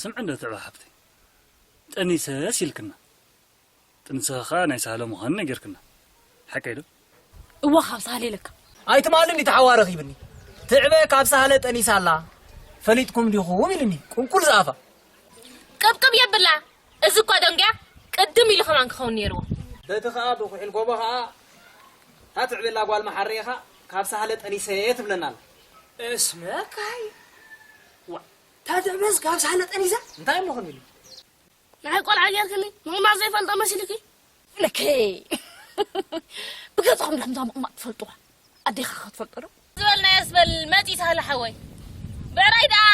ስምዒ እንዶ ትዕባ ሓፍተይ፣ ጠኒሰስ ኢልክና። ጥንስኻ ናይ ሳህለ ምዃኑ ነጊርክና። ሓቀይ ዶ? እወ ካብ ሳህለ ኢለካ። ኣይትማልን ተሓዋረኺብኒ። ትዕበ ካብ ሳህለ ጠኒሳ ኣላ ፈሊጥኩም ዲኹም ኢልኒ። ቁንቁል ዝኣፋ። ቅብቅብ የብላ። እዚ እኳ ደንጉያ ቅድም ኢሉ ከማን ክኸውን ነይርዎ። በቲ ኸኣ ብኩሒል ጎቦ ኸኣ እታ ትዕበላ ጓል መሓረየኻ ካብ ሳህለ ጠኒሰ ትብለና ኣላ። እስመካይ ዋ እታ ትዕበስ ካብ ሳህለ ጠኒሳ እንታይ እሞ ኸሚሉ? ንዓይ ቆልዓ ጌርክኒ ምቕማጥ ዘይፈልጦ መሲልኪ? ለከ ብገጽኹም ዲኹም እዛ ምቕማጥ ትፈልጥዋ? ኣዴኻ ኸ ትፈልጦ ዶ? ዝበልናዮ ዝበል መጺ ሳህለ ሓወይ። ብዕራይ ደኣ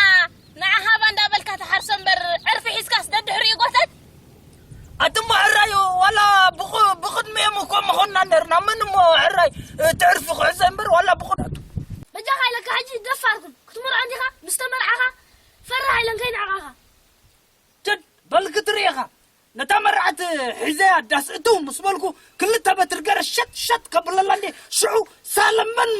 ንዓኻ ሃባ እንዳበልካ ትሓርሶ እምበር ዕርፊ ሒዝካስ ደድሕሪኡ ይጎተት። ኣቲ እሞ ዕራይ ዋላ ብቕ- ብቕድሚኦም እኮ ምኾንና ነርና። መን እሞ ዕራይ እቲ ዕርፊ ክሕዞ እምበር ዋላ ብቕድቱ። በጃኻ ኢለካ ሕጂ ደፋርኩም ክትምርዖ እንዲኻ ምስ ተመርዓኻ ፈራሕ ኢለን ከይንዕቓኻ። ጀድ በል ክትርኢ ኢኻ። ነታ መርዓት ሒዘያ ዳስ እትው ምስ በልኩ ክልተ በትሪ ገረ ሸጥ ሸጥ ከብለላ እንዴ ሽዑ ሳለመን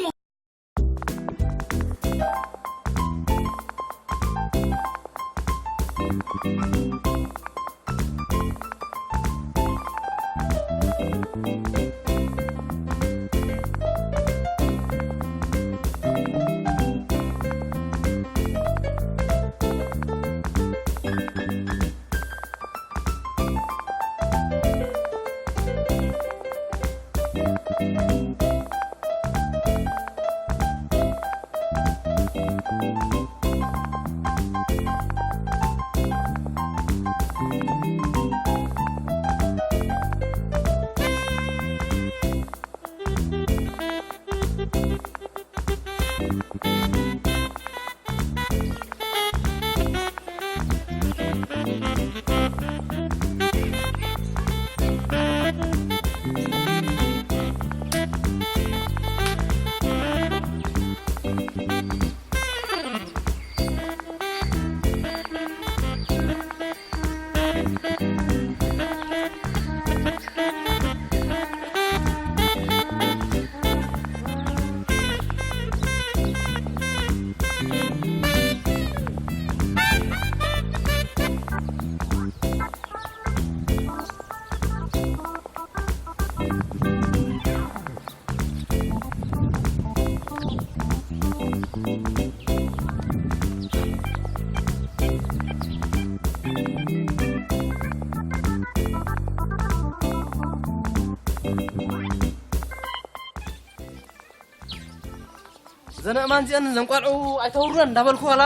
ዘን ኣእማን እዚኣን ዘን ቆልዑ ኣይተውርደን እንዳበልኩ ዋላ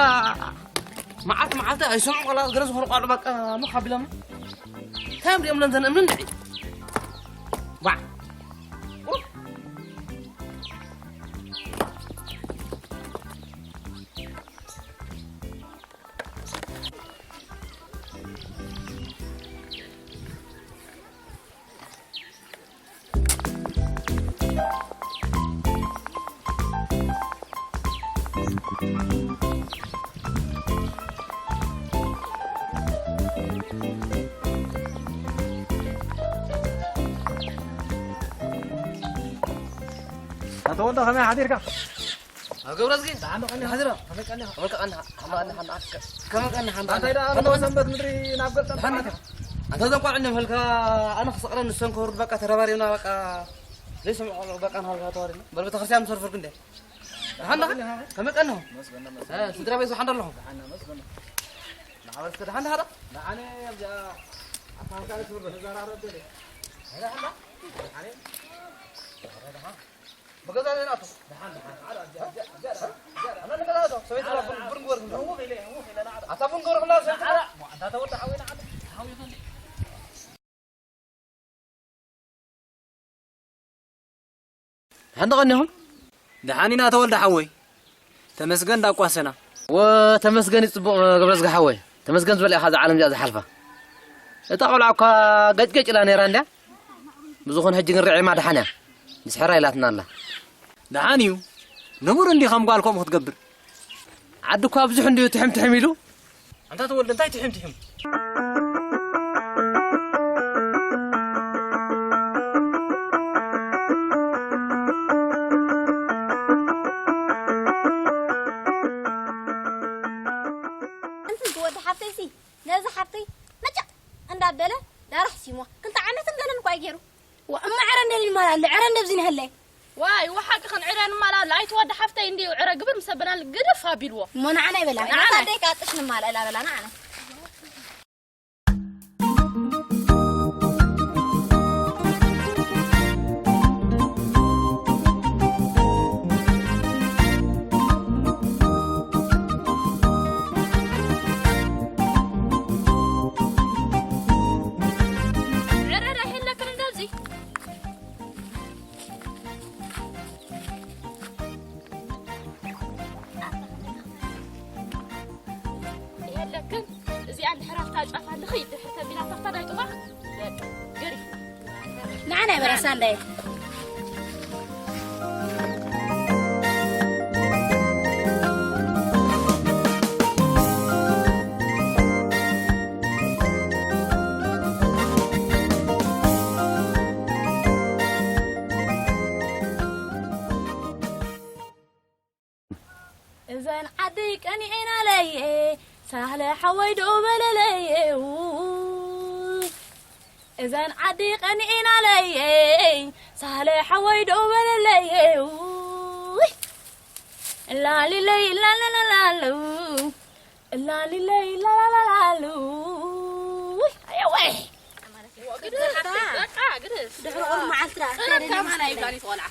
መዓልቲ መዓልቲ ኣይሰምዑ ዋላ ገለ ዝኾኑ ቆልዑ በቃ ምኽ ኣቢሎም እንታይ እዮም ሪኦም ለን ዘን እምኒ እንድዒ ባዕ ኣቶ ወልደ ከመይ ሓዲርካ? ኣብ ገብረዝጊ ደሓን ዶ ቀኒኻ? ሓዚራ። ከመይ ቀኒኻ? ከመይ ቀኒኻ? ሓማ ቀኒኻ? ሓማ ቀኒኻ? ከመይ ቀኒኻ? እንታይ ደኣ ኣለዎ ሰንበት ምድሪ ናብ ገጠር ደሓን ዶ? ኣታ ዘቋዕ እንፈልካ ኣነ ክስቕረን ንሰን ክወርድ በቃ ተረባሪብና በቃ ዘይሰምዑ ቆልዑ በቃ ንሃልካ ተዋሪድና በል ቤተክርስትያን ምሰርፍርክ እንደ ደሓን ዶ? ከመይ ቀኒኹም? ስድራ ቤት ዝሓን ዶ ኣለኹም? ማሕበረሰብ ደሓን ዶ? ደሓን እየ ኣብዚኣ ኣታ ሃልካ ክብር ነዛራረብ ደለ ደሓን ዶ? ደሓን እየ በገዛ ዘይናቱ ደሓን ዶ ቀኒኹም? ደሓን ኢና ተወልደ ሓወይ። ተመስገን ዳቋሰና። ወ ተመስገን እዩ ጽቡቕ ገብረዝጊ ሓወይ። ተመስገን ዝበለ ኢኻ እዛ ዓለም እዚኣ ዝሓልፋ። እታ ቆልዓ እኳ ገጭገጭ ኢላ ነይራ እንድያ። ብዝኾነ ሕጂ ግን ርዒማ ደሓን እያ። ምስ ሕራ ኢላትና ኣላ። ደሓን እዩ። ንቡር እንዲ ከም ጓል ከምኡ ክትገብር። ዓዲ እኳ ብዙሕ እንድዩ ትሕም ትሕም ኢሉ። ኣንታ ተወልደ እንታይ ትሕም ትሕም? ኣንቲ ወዲ ሓፍተይሲ ኣበለ ዳራሕ ሲሞ ክልተ ዓመትን ገለን እኳ እዩ ገይሩ። ወ-፣ እማ ዕረ እንደሊ ይማላሉ፣ ዕረ እንደብዚ ንህለ። ዋይ፣ ወሓቂ ኸን ዕረ ንማላሉ፣ ኣይትወዲ ሓፍተይ እንዲዩ ዕረ ግብር ምስ ኣበላል ግድፍ ኣቢልዎ። እሞ ንዓና ይበላ። ንዓና። ንዓና ደይ ካጥሽ ንማላ፣ ላበላ ንዓና። ዕረ ዳይ ሄለክን እንደዚ። የለክን። እዚኣ እንድሕር ኣብታ ጫፍ ኣለኺ፣ ድሕር ተቢላ ተፍታ ዳይ ጥፋ። በቃ፣ ገሪፍና። ንዓና ይበላ ሳንዳይ። እዘን ዓዲ ቀኒኤናለየ፣ ሳህለ ሓወይ ደው በለለየ፣ ውይ። እዘን ዓዲ ቀኒኤናለየ፣ ሳህለ ሓወይ ደው በለለየ፣ ውይ። ላሊለይ ላላላላሉ፣ ላሊለይ ላላላላሉ፣ ውይ። ኣየወይ። በቃ፣ ግድስ። ድሕሪ ቁሩብ መዓልቲ ደኣ። ጥረብ ከማን ኣይብላን እዩ ቆልዓ።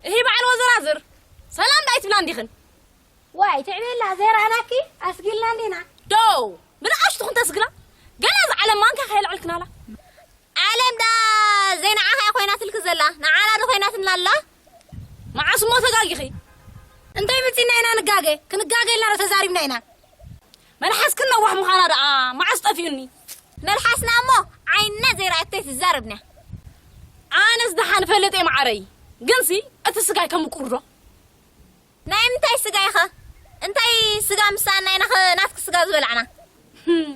እሂ በዓል ወዘራዝር፣ ሰላም ዳኣ ኣይትብላ እንዲኽን? ዋይ፣ ትዕቤላ ዘይረኣናኪ ኣስጊልና እንዲና። ዶ፣ ብንኣሽቱ ክንተስግላ? ገና እዛ ዓለም ማንካ ከየልዕልክናላ። ዓለም ዳ ዘይንዓኻ እያ ኮይናትልኪ ዘላ፣ ንዓና ዶ ኮይናትና ኣላ? መዓስ እሞ ተጋጊኺ? እንታይ መጺና ኢና ንጋገ? ክንጋገ ኢልና ዶ ተዛሪብና ኢና? መልሓስክን ነዋሕ ምዃና ደኣ መዓስ ጠፊኡኒ? መልሓስና እሞ ዓይንና ዘይረኣየቶ ኣይትዛረብና። ኣነስ ደሓን እፈልጥ እየ መዓረይ። ግንሲ እቲ ስጋይ ከምቁር ዶ? ናይ ምንታይ ስጋ ኢኸ? እንታይ ስጋ ምሳና ኢና ኸ ናትኪ ስጋ ዝበላዕና? ህም፣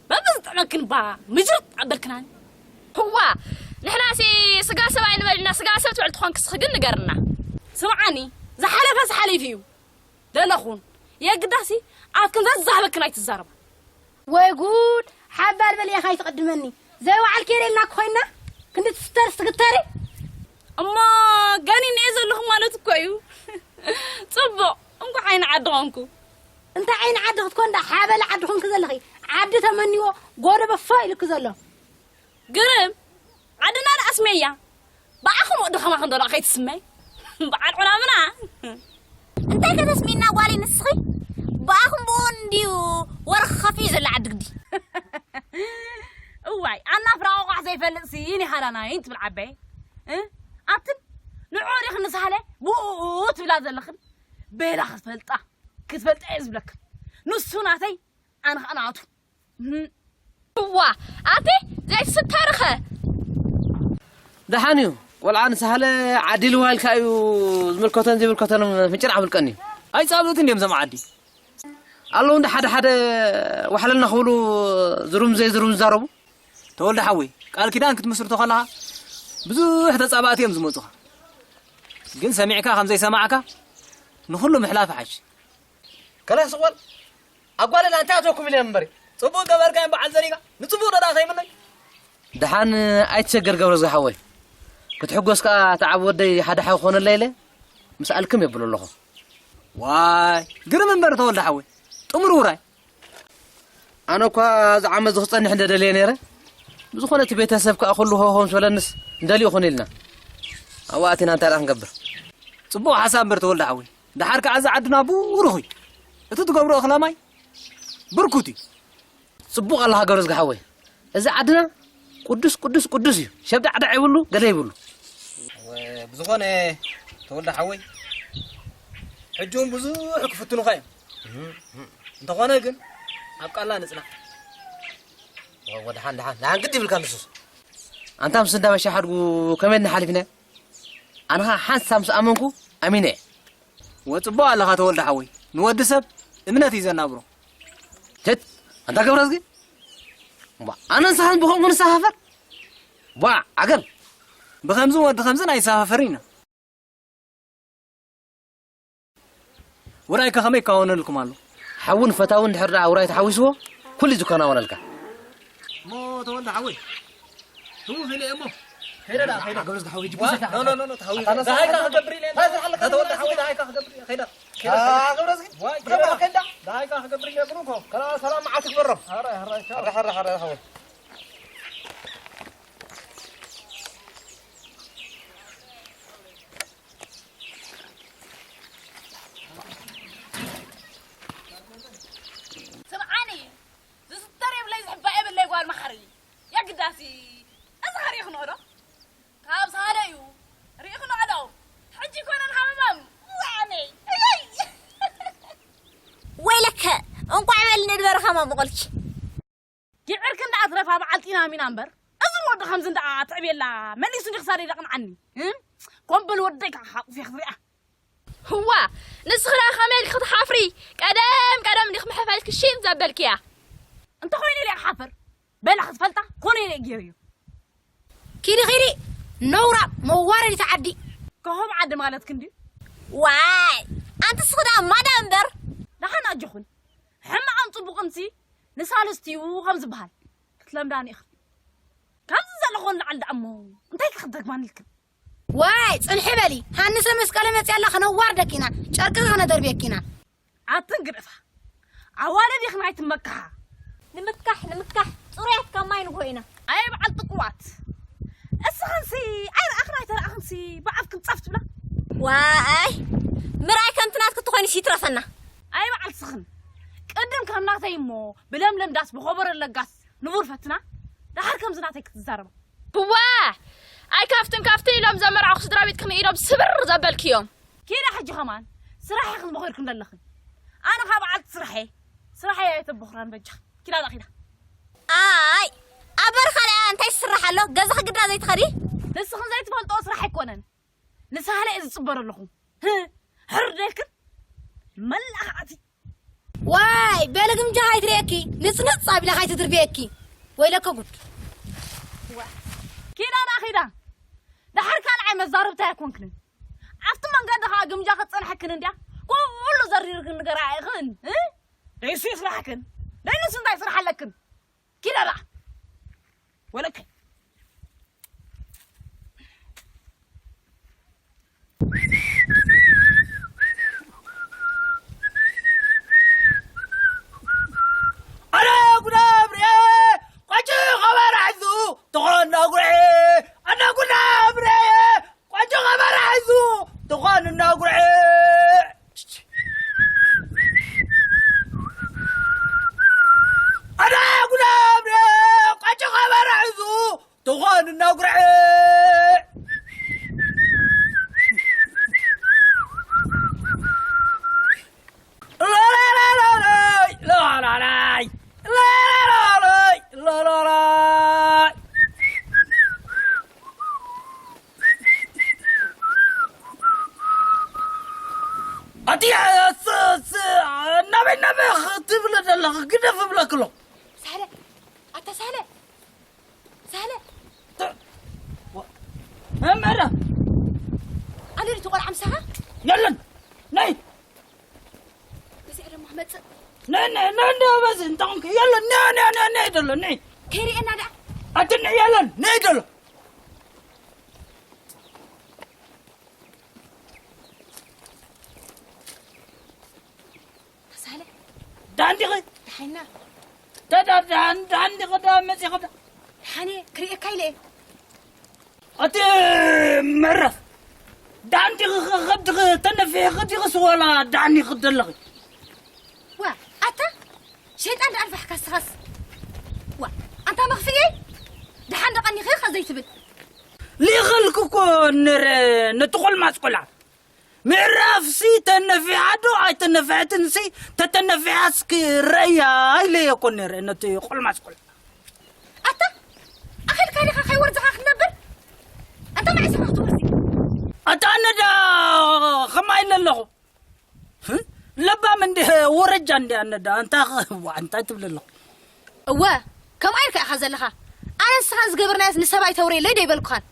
በብዝጥዕመክን ባ ምጅርጥ ኣበልክናኒ። ህዋ፣ ንሕናሲ ስጋ ሰብ ኣይንበልና፣ ስጋ ሰብ ትውዕል ትኾንኪ እስኺ ግን ንገርና። ስምዓኒ፣ ዝሓለፈስ ሓሊፉ እዩ። ደለኹን፣ የግዳሲ ኣፍክን ዘዛህበክን ኣይትዛረባ። ወይ ጉድ! ሓባል በል ኢኻ ኣይትቕድመኒ። ዘይወዓልኪ የለ ኢልና እኮ ኮይንና፣ ክንዲ ትስተር ትግተሪ። እሞ ገኒነ እየ ዘለኹ ማለት እኮ እዩ። ጽቡቕ፣ እንኳዕ ዓይኒ ዓዲ ኾንኩ። እንታይ ዓይኒ ዓዲ ክትኮን ዳ ሓበል ዓዲ ኾንኪ ዘለኺ? ዓዲ ተመንይዎ ጎደቦ ፎ ኢሉኪ ዘሎ። ግርም፣ ዓድና ደኣ ኣስሜያ። ብኣኹም ወዲ ኸማኹም ዶ ደኣ ከይትስመይ? በዓል ዑላምና። እንታይ ከተስሚና ጓለይ ንስኺ? ብኣኹም ብኡ እንድዩ ወርኺ ከፊኡ ዘሎ ዓዲ ግዲ። እዋይ፣ ኣናፍራ ቆቋሕ ዘይፈልጥ ስይን ይሃላና ይን ትብል ዓባይ። እ? ኣትን ንዑ ዲኽን ንሳህለ ብኡ ትብላ ዘለኽን? ቤላ ክትፈልጣ፣ ክትፈልጣ እየ ዝብለክን። ንሱ ናተይ፣ ኣነ ኸኣ ናቱ። እህም። እዋ፣ ኣቲ ዘይትስተርኸ። ደሓን እዩ። ቆልዓ ንሳህለ ዓዲ ልዋ ኢልካ እዩ ዝምልከቶን ዘይምልከቶን ፍንጭር ኣፍልቀኒ። ኣይጻብእትን እዮም ዘም ዓዲ። ኣለዉ እንደ ሓደ ሓደ ዋሕለልና ክብሉ ዝሩም ዘይዝሩም ዝዛረቡ። ተወልደ ሓወይ፣ ቃል ኪዳን ክትምስርቶ ከለኻ ብዙሕ ተጻባእቲ እዮም ዝመጹኻ። ግን ሰሚዕካ ከም ዘይሰማዕካ ንኹሉ ምሕላፍ ይሓይሽ። ከላስ ቆል፣ ኣብ ጓልና እንታይ ኣተኩም ኢለ እምበሪ። ጽቡቕ ገበርካ እምበዓል ዘሪጋ፣ ንጽቡቕ ዶ ደኣ ከይምነይ? ደሓን ኣይትሸገር ገብረዝጊ ሓወይ። ክትሕጎስ ከኣ እቲ ዓቢ ወደይ ሓደ ሓው ክኾነለይ ኢለ ምስ ኣልክም የብሎ ኣለኹ። ዋይ፣ ግርም እምበር ተወልደ ሓወይ። ጥሙር ውራይ። ኣነ እኳ እዚ ዓመት እዚ ክጸንሕ እንደ ደልየ ነይረ። ብዝኾነ እቲ ቤተሰብ ከኣ ኩሉ ሆሆ ምስ በለንስ እንደልዩ ይኹን ኢልና። ኣብኡ ኣቲና እንታይ ደኣ ክንገብር? ጽቡቕ ሓሳብ እምበር ተወልደ ሓወይ። ደሓር ከኣ እዚ ዓድና ብሩኽ እዩ። እቲ ትገብሮ እኽለ ማይ ብርኩት እዩ። ጽቡቕ ኣለኻ ገብረዝጊ ሓወይ። እዚ ዓድና ቅዱስ፣ ቅዱስ፣ ቅዱስ እዩ። ሸብዳዕዳዕ ይብሉ፣ ገለ ይብሉ። ወ-፣ ብዝኾነ ተወልደ ሓወይ፣ ሕጂ እውን ብዙሕ ክፍትኑኻ እዮም። እንተኾነ ግን ኣብ ቃልና ንጽናዕ። ወ-፣ ወ-፣ ደሓን፣ ደሓን፣ ደሓን ግዲ ይብልካ ንሱስ። ኣንታ ምስ እንዳ መሻ ሓድጉ ከመይ ኢልና ሓሊፍናዮ? ኣነ ኸኣ ሓንሳብ ምስ ኣመንኩ ኣሚነ እየ። ወጽቡቕ ኣለኻ ተወልደ ሓወይ። ንወዲ ሰብ እምነት እዩ ዘናብሮ። ቸት፣ ኣንታ ገብረዝጊ። እምባ፣ ኣነ ንስኻን ብኸምኡ ንሰፋፈር? ቧዕ፣ ዓገብ። ብኸምዝን ወዲ ኸምዝን ኣይሰፋፈርን ኢና። ውራይከ ከመይ ይከዋወነልኩም ኣሎ? ሓውን ፈታውን ድሕር ደኣ ውራይ ተሓዊስዎ፣ ኩሉ እዩ ዝከናወነልካ። እሞ ተወልደ ሓወይ፣ ትውፍ ኢለ እሞ። ከይደ ደኣ፣ ከይደ። ገብረዝጊ ሓወይ፣ ዋ፣ ጅቡሰካ። ኖ፣ ኖ፣ ኖ፣ ኖ፣ ተሃዊ-፣ ኣታ ነሳ ደሃይካ ሓወይ። ክገብር ኢለ። ኣታ ነሳ ሓወይ። ኣታ ተወልደ ሓወይ፣ ደሃይካ ክገብር ኢለ። ከይደ። ከይደ፣ ኣ፣ ከይደ። ገብረዝጊ። ዋ፣ ከይደ። ከይደ። ደሃይካ ክገብር ኢለ ብሩኮ። ከላ ሰላም መዓት ክበሮም። ሐራይ፣ ሐራይ፣ ቻው። ሐራይ፣ ሐራይ፣ ሐራይ፣ ሓወይ። ስምዓኒ፣ ዝዝተር የብለይ፣ ዝሕባእ የብለይ ጓል መሓሪ። የግዳሲ፣ እዚ ኸ ርኢኽንኦ ዶ? ካብ ሳለ እዩ። ርኢኽንኦ ዶ? ሕጂ ይኮነን ሃመማም። ዋዕነይ። እይ! ወይለከ፣ እንቋዕ በል ንድበርኻ ማሙቐልኪ። ጊዕርክን ደኣ ትረፋ በዓል ጢና ሚና እምበር፣ እዚ ወዲ ከምዚ እንዳ ትዕብየላ መሊሱ እንዲ ክሳደይ ደቕንዓኒ። እም? ኮምበል ወደይ ከዓ ሓቑፍ እየ ክትሪኣ። ህዋ፣ ንስኺ ደኣ ከመይ ኢልኪ ክትሓፍሪ? ቀደም ቀደም እንዲኺ ምሕፋይልኪ ሽጥ ዘበልክያ። እንተኾይኑ ኢለ ክሓፍር። በላ ክትፈልጣ ኮነ ኢለ ገይርዮ። ኪዲ ኪዲ፣ ነውራ መዋረዲት ዓዲ። ከሆም ዓዲ ማለት ክንዲ። ዋይ፣ ኣንቲ እስኺ ደኣ ማዳ እምበር። ደሓን ኣጆኹን። ሕማቕን ጽቡቕንሲ ንሳልስቲኡ ከም ዝበሃል ክትለምዳኒ ኢኽን። ካብዚ ዘለኹን ላዕሊ ደኣ እሞ እንታይ ክኽደግማኒ ኢልክን? ዋይ፣ ጽንሒ በሊ። ሃንሰ መስቀለ መጽያ ኣላ፣ ከነዋርደኪና፣ ጨርቂ ከነደርብየኪና። ኣትን ግደፋ። ኣዋልድ ኢኽን ኣይትመካሓ። ንምካሕ፣ ንምካሕ፣ ጽሩያት ካብ ማይ ንግሆ ኢና። ኣይ በዓል ጥቁዋት። እስኽንሲ ኣይረኣኽን ኣይተረኣኽንሲ ብኣፍክን ጸፍ ትብላ። ዋይ፣ ምርኣይ ከምቲ ናትኪ እንተኾይኑስ ይትረፈና። ኣይ በዓል ስኽን። ቅድም ከም ናተይ እሞ ብለምለም ዳስ ብኾበረ ለጋስ ንቡር ፈትና። ደሓር ከምዚ ናተይ ክትዛረባ። እዋ! ኣይ ካፍትን ካፍትን ኢሎም ዘመርዓኹ ስድራ ቤትክን ኢዶም ስብር ዘበልክዮም። ኪዳ ሕጂ ከማን ስራሕ ኢኽን ምኾድክን ዘለኽን። ኣነ ካብ በዓልቲ ስራሕ እየ። ስራሕ እየ ኣይተበኹራን በጃ። ኪዳ ዳ ኪዳ። ኣይ፣ ኣብ በረኻ ደኣ እንታይ ዝስራሕ ኣሎ? ገዛኺ ግዳ ዘይትኸዲ? ንስኽን ዘይትፈልጦ ስራሕ ኣይኮነን። ንሳህለ እየ ዝጽበር ኣለኹ። ህ፣ ሕር ደልክን? መላኻዕቲ። ዋይ፣ በሊ ግምጃ ካይትርእየኪ፣ ንጽንጽ ኣቢላ ካይትድርብየኪ። ወይለከ ጉድ። ኪዳ ዳ ኪዳ። ደሓር ካልዓይ መዛርብታ ኣይኮንክንን። ኣብቲ መንገዲ ኸኣ ግምጃ ክትጸንሐክን እንድያ። ኩሉ ዘሪርክን ንገራ ኢኽን፣ እ? ደይሱ ይስራሕክን። ደይንሱ እንታይ ስራሕ ኣለክን? ኪዳ ዳ። ወለከ። ኣነ ጉዳም ርኤ፣ ቋጭ ኸበራ ሒዙ፣ ተኾን ኣጉርዔ። ኣነ ጉዳም ርኤ፣ ቋጭ ኸበራ ሒዙ፣ ተኾን ኣጉርዔ። ኣነ ጉዳም ርኤ፣ ቋጭ ኸበራ ሒዙ፣ ተኾን እናጉርዐ። ላላላላላይ፣ ላላላይ፣ ላላላላይ፣ ላላላይ። ኣቲ፣ ስ-፣ ስ-፣ ናበይ፣ ናበይ ክትብል ዘለኺ? ግደፍ እብለኪ ኣለኹ። ሳለ፣ ኣታ ሳለ። ሳለ። ተ-፣ ወ-፣ መምህር። ኣሎ ድዩ እቲ ቆልዓ ምሳኻ? የለን። ነይ። እዚ ደሞ ክመጽእ። ነይ፣ ነይ፣ ነይ፣ ነይ፣ በዚ እንተ ኾንኪ የለን። ነይ፣ ነይ፣ ነይ፣ ነይ፣ ደሎ፣ ነይ። ከይርእየና ደኣ። ኣቲ ነይ፣ የለን። ነይ፣ ደሎ። ሳለ። ደሓን ዲኺ? ደሓና። ዳ-፣ ዳ-፣ ደሓን፣ ደሓን ዲኺ? ደሓን መጺኺ? ደሓን እየ፣ ክርእየካ ኢለ እየ። ኣቲ መረፍ፣ ደሓን ዲኺ? ከ-፣ ከብድኺ ተነፊሕኺ ዲኽስ ዋላ ደሓን ኢኺ ዘለኺ? ዋ፣ ኣታ ሸይጣን ደኣ ኣልፋሕካ እስኻስ። ዋ፣ ኣንታ መኽፍኤ፣ ደሓን ዶ ቀኒኺ ኸ ዘይትብል? ልኢኸልኪ እኮ ነረ ነቲ ቆልማጽ ቆልዓ። ምዕራፍሲ ተነፊሓ ዶ ኣይተነፍሐትንሲ፣ ተተነፊሓስ ክረእያ ኢለዮ እኮ ነረ ነቲ ቆልማጽ ቆልዓ። ኣታ፣ ኣኺልካ ዲኻ ከይወርዝኻ ክትነብር? ኣንታ መዓስ ኢኻ ክትወርዚ? ኣታ ኣነ ዳ ኸማይ ኢለ ኣለኹ። ህ? ለባም እንደ ወረጃ እንደ ኣነዳ፣ ኣንታ ኸ-፣ ዋ፣ እንታይ ትብል ኣለኹ? እወ፣ ከምኣ ኢልካ ኢኻ ዘለኻ። ኣነ ንስኻን ዝገበርናዮስ ንሰብ ኣይተውርየለይ ዶ ኣይበልኩኻን?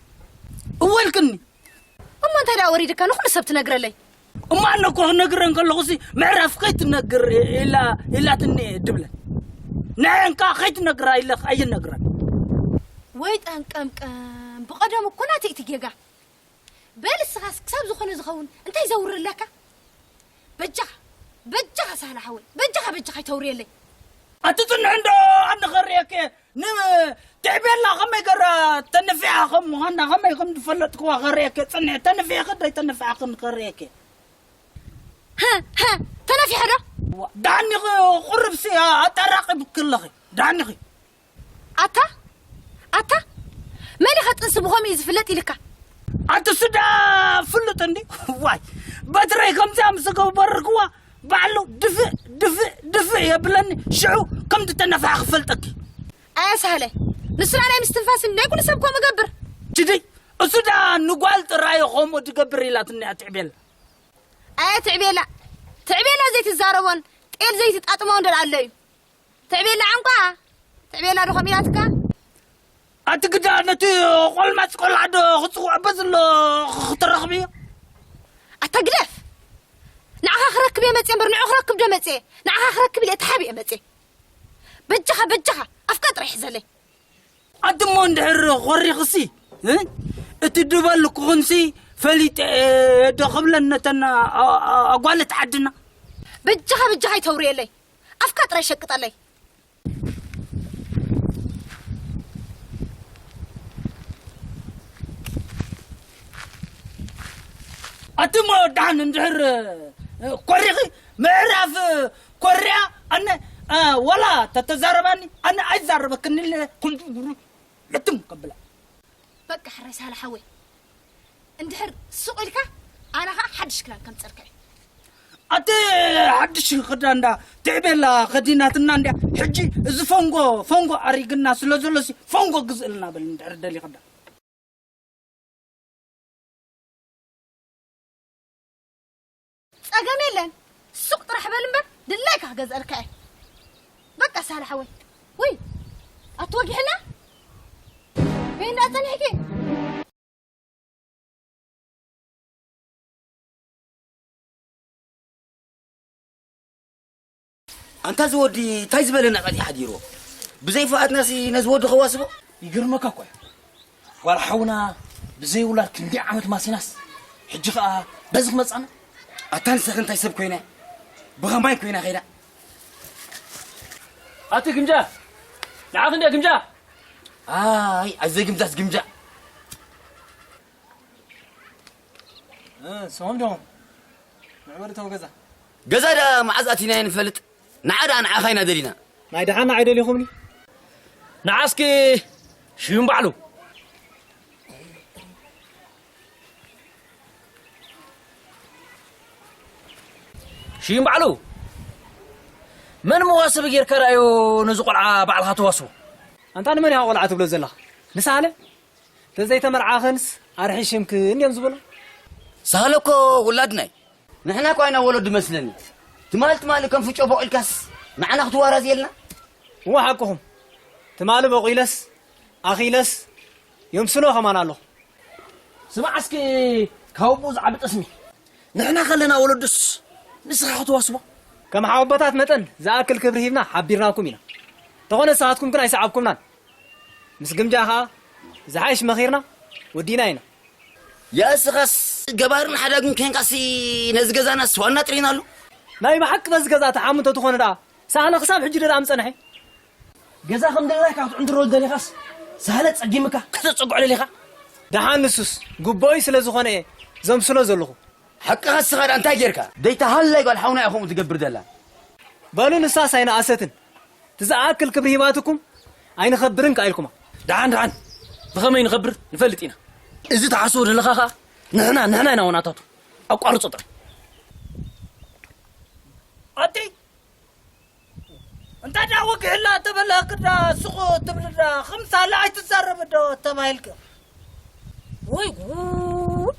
እወ ኢልክኒ። እሞ እንታይ ደኣ ወሪድካ ንኹሉ ሰብ ትነግረለይ? እሞ ኣነ እኮ ክነግረን ከለኹሲ፣ ምዕራፍ ከይትነግር ኢላ፣ ኢላትኒ ድብለን። ንዐን ከኣ ከይትነግራ ኢለ ኣይነግረን። ወይ ጠንቀምቀም፣ ብቐደሙ እኮ ናተይ እቲ ጌጋ። በል እስኻስ ክሳብ ዝኾነ ዝኸውን እንታይ ዘውርለካ? በጃኻ፣ በጃኻ ሳህለ ሓወይ፣ በጃኻ፣ በጃኻ ኣይተውርየለይ። ኣቲ ጽንሕ እንዶ ኣነ ኸርእየኪ፣ ንትዕቤላ ከመይ ገራ ተነፊሓ ከም ምዃና፣ ከመይ ከም ዝፈለጥክዋ ኸርእየኪ፣ ጽንሕ ተነፊሕኺ ዶ ኣይተነፊሕክን ኸርእየኪ። ሀ፣ ሀ፣ ተነፊሐ ዶ? ዋ፣ ዳኒኺ ቁርብሲ ኣጠራቒብኪ ኣለኺ፣ ዳኒኺ። ኣታ፣ ኣታ፣ መን ኢኻ ጥንሲ ብኸምኡ እዩ ዝፍለጥ ኢልካ? ኣቲ ስዳ ፍሉጥ እንዲ። ዋይ፣ በትረይ ከምዚኣ ምስ ገበርክዋ፣ ባዕሉ ድፍእ፣ ድፍእ፣ ድፍእ የብለኒ፣ ሽዑ ከም ዝተነፍሐ ክፈልጠኪ። ኣየ ሳህለ፣ ንሱ ደኣ ናይ ምስትንፋስ እንዲ፣ ናይ ኩሉ ሰብ ከምኡ ገብር። ችዲ፣ እሱ ደኣ ንጓል ጥራይ ከምኡ ዝገብር ኢላትኒ እያ ትዕቤላ። ኣየ ትዕቤላ፣ ትዕቤላ ዘይትዛረቦን ጤል ዘይትጣጥሞን ደኣ ኣሎ እዩ። ትዕቤላ ዕንቋ፣ ትዕቤላ ዶ ኸም ኢላትካ? ኣቲ ግዳ ነቲ ቆልማጽ ቆልዓ ዶ ክጽውዕ በዝሎ ክትረኽብዮ? ኣታ ግደፍ! ንዓኻ ክረክብ እየ መጽየ እምበር ንዑ ክረክብ ዶ መጽየ? ንዓኻ ክረክብ ኢለ ተሓቢኤ መጽየ። በጃኻ፣ በጃኻ፣ ኣፍካ ጥራይ ሕዘለይ። ኣቲ እሞ እንድሕር ኾሪኽሲ፣ እ? እቲ ድበልኩኽንሲ ፈሊጠ እየ ዶ ክብለን ነተን ኣ-፣ ኣ-፣ ኣጓለት ዓድና? በጃኻ፣ በጃኻ ኣይተውርየለይ። ኣፍካ ጥራይ ሸቅጠለይ። ኣቲ እሞ ደሓን እንድሕር ኮሪኺ ምዕራፍ ኮርያ ኣነ፣ እ፣ ወላ ተተዛረባኒ ኣነ ኣይዛረበክን ኢለ ኩሉ ልትም ከብላ። በቃ ሕራይ ሳህለ ሓወይ፣ እንድሕር ስቕ ኢልካ ኣነ ኸኣ ሓድሽ ክዳን ከምጸልካ እየ። ኣቲ ሓድሽ ክዳን እንዳ ትዕቤላ ከዲናትና እንድያ። ሕጂ እዚ ፈንጎ፣ ፈንጎ ኣሪግና ስለ ዘሎሲ ፈንጎ ግዝእልና በል እንድሕር ደሊኻ እንዳ። ጸገም የለን። ሱቕ ጥራሕ በል እምበር ድላይካ ክገዝኣልካ እየ። በቃ ሳህለ ሓወይ። ውይ፣ ኣቲ ወጊሕና? ከይንዳ ጸኒሕኪ? ኣንታ እዚ ወዲ እንታይ ዝበለ ናዕቀት እዩ ሓዲርዎ? ብዘይ ፍቓድናሲ ነዚ ወዲ ከዋስቦ? ይገርመካ እኮ እዩ። ጓል ሓውና ብዘይ ውላድ ክንደይ ዓመት ማሲናስ፣ ሕጂ ኸኣ በዚ ክመጻና? ኣታ ንስኺ እንታይ ሰብ ኮይና? ብኸማይ ኮይና ኸይዳ? ኣቲ ግምጃ! ንዓኺ እንድያ ግምጃ! ኣይ፣ ኣዘይ ግምጃስ ግምጃ። እ፣ ስኹም ዲኹም? ንዕበሉ ተው ገዛ። ገዛ ደኣ መዓዝ ኣቲናዮ ንፈልጥ? ንዓ ደኣ ንዓኻ ኢና ደሊና። ናይ ደሓን ንዓይ ደሊኹምኒ? ንዓ እስኪ ሽም ባዕሉ። ሽም ባዕሉ። መን መዋስቢ ጌርካ ደኣዮ ነዚ ቆልዓ ባዕልኻ ተዋስቦ? ኣንታ ንመን ኢኻ ቆልዓ ትብሎ ዘለኻ? ንሳህለ? ተዘይተመርዓኽንስ ኣርሒ ሽምክን እዮም ዝብሉ። ሳህለ እኮ ውላድና እዩ። ንሕና እኮ ኢና ወለዱ መስለኒ። ትማል ትማል ከም ፍጮ ቦቒልካስ ንዓና ክትዋራዝየልና? እወ ሓቅኹም። ትማል ቦቒለስ ኣኺለስ የምስሎ ከማን ኣለኹ። ስማዕ እስኪ ካብ ኣቦኡ ዝዓቢ ጠስሚ። ንሕና ከለና ወለዱስ ንስኻ ክትዋስቦ? ከም ሓወቦታት መጠን ዝኣክል ክብሪ ሂብና ሓቢርናኩም ኢና። እንተኾነ ንስኻትኩም ግን ኣይሰዓብኩምናን። ምስ ግምጃ ኸኣ ዝሓይሽ መኺርና ወዲእና ኢና። ያእስኻስ ገባርን ሓዳግን ኬንካሲ ነዚ ገዛናስ ዋና ጥሪናሉ። ናይ ብሓቂ በዚ ገዛ ተሓሙ እንተትኾነ ደኣ ሳህለ ክሳብ ሕጂ ደኣ ምጸንሐ። ገዛ ከም ደላይካ ክትዕንድሮ ደሊኻስ ሳህለ ጸጊምካ ከተጸግዖ ደሊኻ? ደሓን ንሱስ ግቡኦይ ስለ ዝኾነ እየ ዘምስሎ ዘለኹ። ሓቅኻ እስኻ ደኣ እንታይ ጌርካ? ደይተሃላይ ጓል ሓውና እያ ከምኡ ትገብር ደላ። በሉ ንሳስ ኣይነኣሰትን። እቲ ዝኣክል ክብሪ ሂባትኩም ኣይንኸብርን ከኣ ኢልኩማ። ደሓን ደሓን ብኸመይ ንኸብር ንፈልጥ ኢና። እዚ ትሓስቦ ዘለኻ ኸኣ ንሕና ንሕና ኢና ወናታቱ። ኣቋርጾ ጥራይ። ኣቲ እንታይ ደኣ ወግሕላ ተበላህ ክዳ ሱቕ ትብል ዳ ኸምሳለ ኣይትዛረብ ዶ ተባሂልካ። ወይ ጉድ!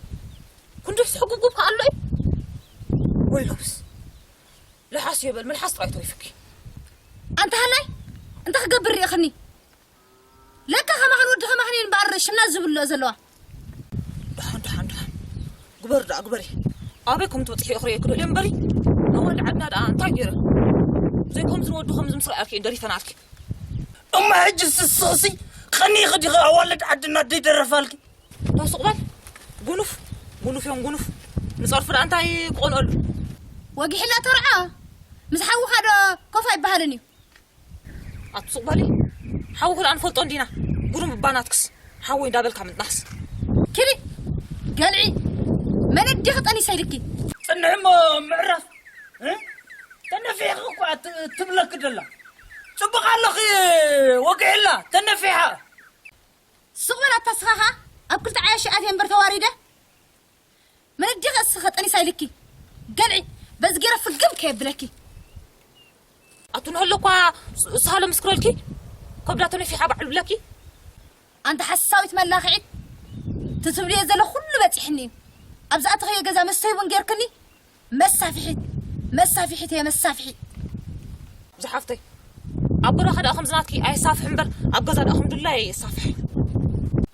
ክንዱስ ሕጉጉብ ከኣ ኣሎ እዩ። ወይ ሎብስ ልሓስ ይበል፣ ምልሓስ ጥራይ ተሪፉኪ። ኣንታ ሃላይ፣ እንታይ ክገብር ርኢኽኒ? ለካ ከማኽን ወዲ ከማኽን እየን እምበኣር ሽምና ዝብልኦ ዘለዋ። ደሓን፣ ደሓን፣ ደሓን። ግበር ደኣ፣ ግበሪ። ኣበይ ከም ትበጽሒ እየ ክርእየኪ ደልየ እምበሪ፣ ኣዋልድ ዓድና ደኣ እንታይ ገይረ? ብዘይ ከምዚ ንወዲ ከምዚ ምስ ረኣኪ እየ ደሪፈናልኪ። እሞ ሕጂ ስስኽሲ ቐኒኺ ዲኺ ኣዋልድ ዓድና ደይደረፋልኪ? ተው ስቕ በል። ጉኑፍ፣ ጉኑፍ እዮም ጉኑፍ። ንጸርፊ ደኣ እንታይ ክቐንኦሉ? ወጊሕላ ተርዖ። ምስ ሓውኻ ዶ ኮፍ ኣይበሃልን እዩ? ኣቱ ስቕ በሊ። ሓውኺ ደኣ ንፈልጦ እንዲና። ጉኑፍ እባ ናትክስ። ሓወይ እንዳበልካ ምጥናሕስ። ኪዲ፣ ገልዒ። መን ኣዲኺ ጠኒሳ ኢልኪ? ጽንሒ እሞ ምዕራፍ። እ? ተነፊሕኺ እኮ እያ ት-፣ ትብለኪ ደላ። ጽቡቕ ኣለኺ፣ ወጊሕላ፣ ተነፊሓ። ስቕ በል ኣታ እስኻ ኸኣ ኣብ ክልተ ዓያሹ ኣትየ እምበር ተዋሪደ። መን ኣዲኺ እስኺ ጠኒሳ ኢልኪ? ገልዒ፣ በዚ ገይረ ፍግም ከየብለኪ። ኣቱ ንህሎ እኳ ስ-፣ ሳሎ ምስክረልኪ፣ ከብዳ ተነፊሓ ባዕሉ ብለኪ። ኣንታ ሓሳዊት መላኽዒት፣ ትትብልዮ ዘሎ ኩሉ በጺሕኒ እዩ። ኣብ ዝኣተኽዮ ገዛ መስተይ እውን ጌርክኒ። መሳፍሒት፣ መሳፍሒት እየ፣ መሳፍሒ። ዝሓፍተይ፣ ኣብ በረኻ ደኣ ከምዚ ናትኪ ኣየሳፍሕ እምበር፣ ኣብ ገዛ ደኣ ከም ድላየ የሳፍሕ።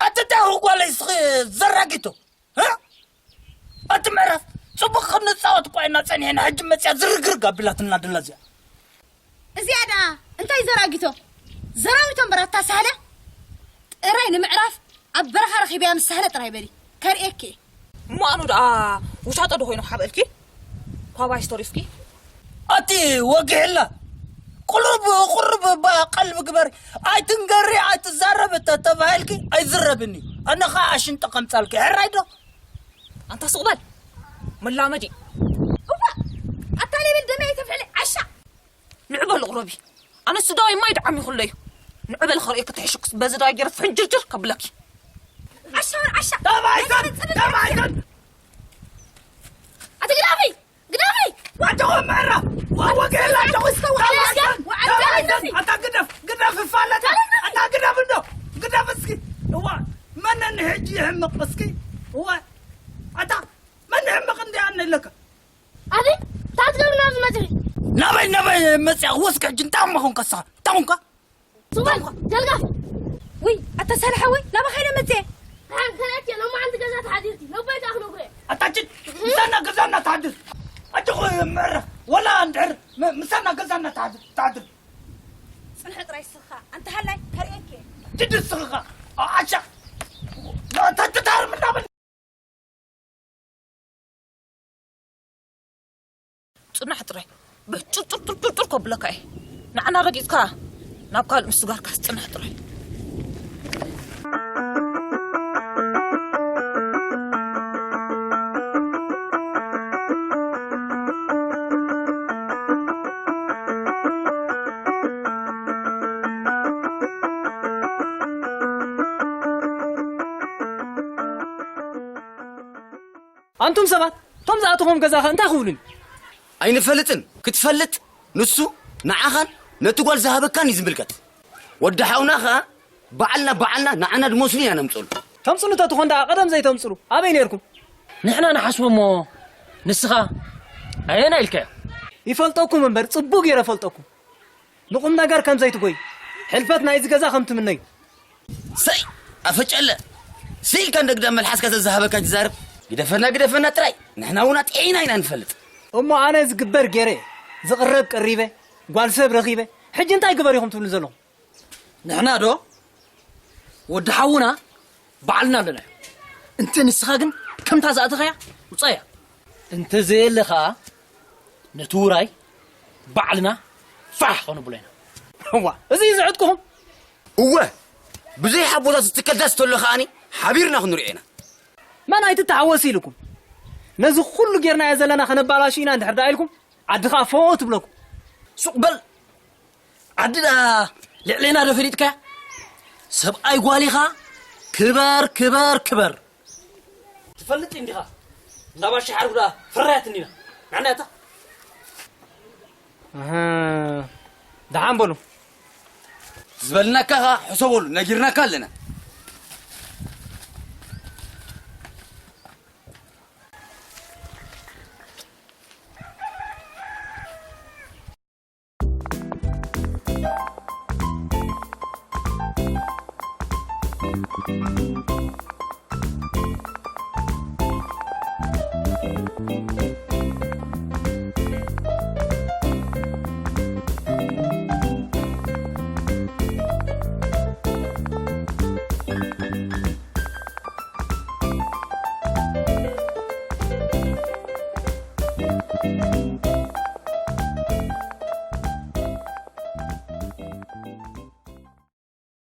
ኣቲ እንታይ ጓለይ እስኺ ዘራጊቶ? እ? ኣቲ ምዕራፍ፣ ጽቡቕ ክንጻወት እኳ ኢና ጸኒሕና፣ ሕጂ መጽያ ዝርግርግ ኣቢላትና ደላ እዚኣ። እዚኣ ደኣ እንታይ ዘራጊቶ? ዘራዊቶ እምበር ኣታ ሳህለ። ጥራይ ንምዕራፍ ኣብ በረኻ ረኺበያ ምስ ሳህለ ጥራይ በሊ። ከርእየኪ እየ። እሞ ኣኑ ደኣ ውሻጦ ዶ ኮይኑ ክሓብአልኪ? ኳባይ ስቶሪፍኪ? ኣቲ ወጊሕላ። ቁሩብ፣ ቁሩብ እባ ቀልቢ ግበሪ። ኣይትንገሪ፣ ኣይትዛረቢ ተተባሂልኪ ኣይዝረብን እዩ። ኣነ ኸኣ ኣሽንጦ ከምጻልኪ። ሕራይ ዶ? ኣንታ ስቕ በል። መላመዲ። እዋ፣ ኣታ ሌብል ደመይ ኣይተፍዕሊ ዓሻ። ንዕ በል ቁረቢ። ኣነ ስዳይ ማይ ደዓሚ ኩለዩ። ንዕ በል ኸርእየኪ ትሕሽኩስ በዚ ዳይ ገይረ ፍንጅርጅር ከብለኪ። ዓሻ በል ዓሻ። ተባይተን፣ ተባይተን። ኣቲ ግዳፊ፣ ግዳፊ። ዋጀኹ ምዕራ፣ ዋ-፣ ወገላ ጀኹ። ተባይተን፣ ተባይተን። ኣታ ግደፍ፣ ግደፍ ይፋለጥ። ኣታ ግደፍ እንዶ፣ ግደፍ እስኪ። እዋ፣ መነን ሕጂ ይሕምቕ እስኪ። እዋ፣ ኣታ መን ይሕምቕ እንዲ ኣነ ኣለካ? ኣቲ፣ ታይ ትገብሪ ናብዚ መጺኺ? ናበይ፣ ናበይ መጽያ? ወስከ ሕጂ እንታይ እሞ ኾንካ ንስኻ? እንታይ ኾንካ? ስቕ በል፣ ገልጋፍ። ውይ፣ ኣታ ሳልሕ ሓወይ፣ ናባኻ ኢለ መጽየ። ኣንተ ነቲ ሎማዓንቲ ገዛ ተሓዲርኪ፣ ነቦይ ከኣ ክነግሮ እየ። ኣታ ችድ፣ ምሳና ገዛና ተሓድር። ኣጆኹ ምዕረ፣ ወላ እንድሕር ም-፣ ምሳና ገዛና ተሓድር፣ ተሓድር። ጽንሒ ጥራይ ስኻ፣ ኣንታ ሃላይ፣ ከርእየኪ እየ። ችድ ስኻ፣ ኣ-፣ ኣሻ። ኣታ ትታርም እናበል። ጽናሕ ጥራይ። ብጭርጭርጭርጭር ከብለካ እየ። ንዓና ረጊጽካ ናብ ካልእ ምስጋርካስ ጽናሕ ጥራይ። ኣንቱም ሰባት፣ እቶም ዝኣተኹም ገዛኸ እንታይ ክብሉኒ? ኣይንፈልጥን። ክትፈልጥ ንሱ ንዓኻን ነቲ ጓል ዝሃበካን እዩ ዝምልከት። ወዲ ሓውና ኸኣ ባዕልና፣ ባዕልና ንዓና ድመስሉ ኢና ነምጽሉ። ተምጽሉ ተትኾን ደኣ ቀደም ዘይተምጽሉ ኣበይ ነርኩም? ንሕና ንሓስቦ እሞ ንስኻ ኣየና ኢልካዮ? ይፈልጠኩም እምበር ጽቡቕ ገይረ እፈልጠኩም። ንቁም ነገር ከም ዘይትጎይ፣ ሕልፈት ናይዚ ገዛ ከም ትምነዩ። ሰይ ኣፈጨለ፣ ስኢልካ እንደ ግዳም መልሓስካ ዘዝሃበካ ትዛረብ። ግደፈና፣ ግደፈና ጥራይ፣ ንሕና እውን ኣጥዒና ኢና ንፈልጥ። እሞ ኣነ ዝግበር ገይረ፣ ዝቕረብ ቀሪበ፣ ጓል ሰብ ረኺበ፣ ሕጂ እንታይ ግበር ኢኹም ትብሉ ዘለኹም? ንሕና ዶ ወዲ ሓውና ባዕልና ኣለናዮ። እንተ ንስኻ ግን ከምታ ዝኣተኻያ ውጻያ። እንተ ዘየለ ኸኣ ነቲ ውራይ ባዕልና ፋሕ ከነብሎ ኢና። እዋ፣ እዚ እዩ ዝዕጥቅኹም። እወ፣ ብዘይ ሓቦታት ዝትከል ዳስ ተሎ ከኣኒ ሓቢርና ክንሪኦ ኢና። መን ኣይትተሓወስ ኢልኩም? ነዚ ኩሉ ጌርናዮ ዘለና ከነባላሹ ኢና እንድሕር ደኣ ኢልኩም፣ ዓዲ ኸኣ ፎእ ትብለኩም። ሱቕ በል። ዓዲ ደኣ ልዕሌና ዶ ፈሊጥካያ? ሰብኣይ ጓል ኢኻ፣ ክበር፣ ክበር፣ ክበር። ትፈልጥ እንዲኻ፣ እንዳ ባሻ ሓርጉ ደኣ ፍርያት እንዲና። ንዓና እታ። ኣሃ፣ ደሓን በሉ። ዝበልናካ ኸኣ ሕሰበሉ፣ ነጊርናካ ኣለና።